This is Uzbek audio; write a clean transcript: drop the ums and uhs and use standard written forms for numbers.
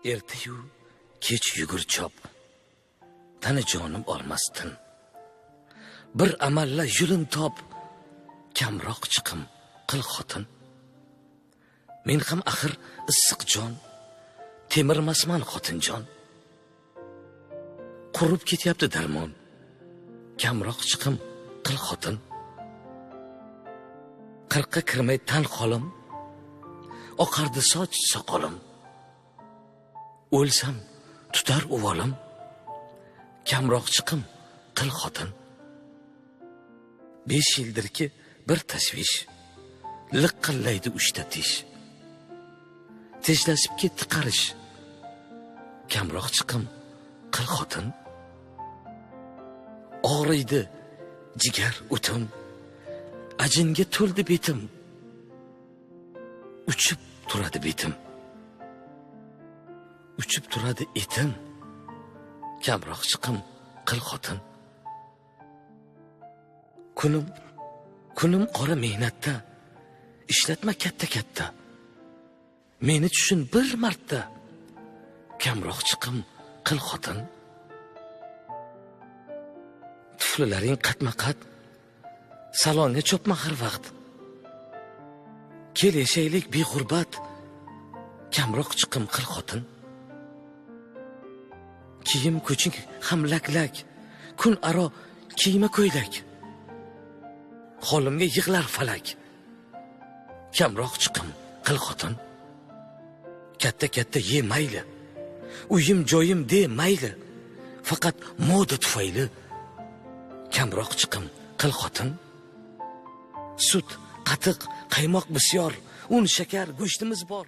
Ertayu kech yugur chop, tana jonim olmastin. Bir amalla yo'lin top, kamroq chiqim qil xotin. Men ham axir issiq jon, temirmasman xotinjon. Qurib ketyapti darmon, kamroq chiqim qil xotin. 40ga kirmay tan holim, oqardi soch soqolim. O'lsam tutar uvolim, kamroq chiqim qil xotin. 5 yildirki bir tashvish, liqillaydi 3 ta tish. Tezlashib ketdi qarish, kamroq chiqim qil xotin. Og'riydi jigar o'tim, ajinga to'ldi betim. Uchib turadi betim, uchib turadi etim. Kamroq chiqim qil xotin. Kunim qora mehnatda, ishlatma katta katta. Meni tushun bir marta, kamroq chiqim qil xotin. Tuflilaring qatma-qat, salonga chopma har vaqt. Kel yashaylik beg'urbat, kamroq chiqim qil xotin. Kiyim ko'ching ham lak-lak, kun aro kiyma ko'ylak. Holimga yig'lar falak, kamroq chiqim qil xotin. Katta-katta ye mayli, uyim joyim de mayli, faqat moda tufayli kamroq chiqim qil xotin. Sut, qatiq, qaymoq bisyor, un, shakar, go'shtimiz bor.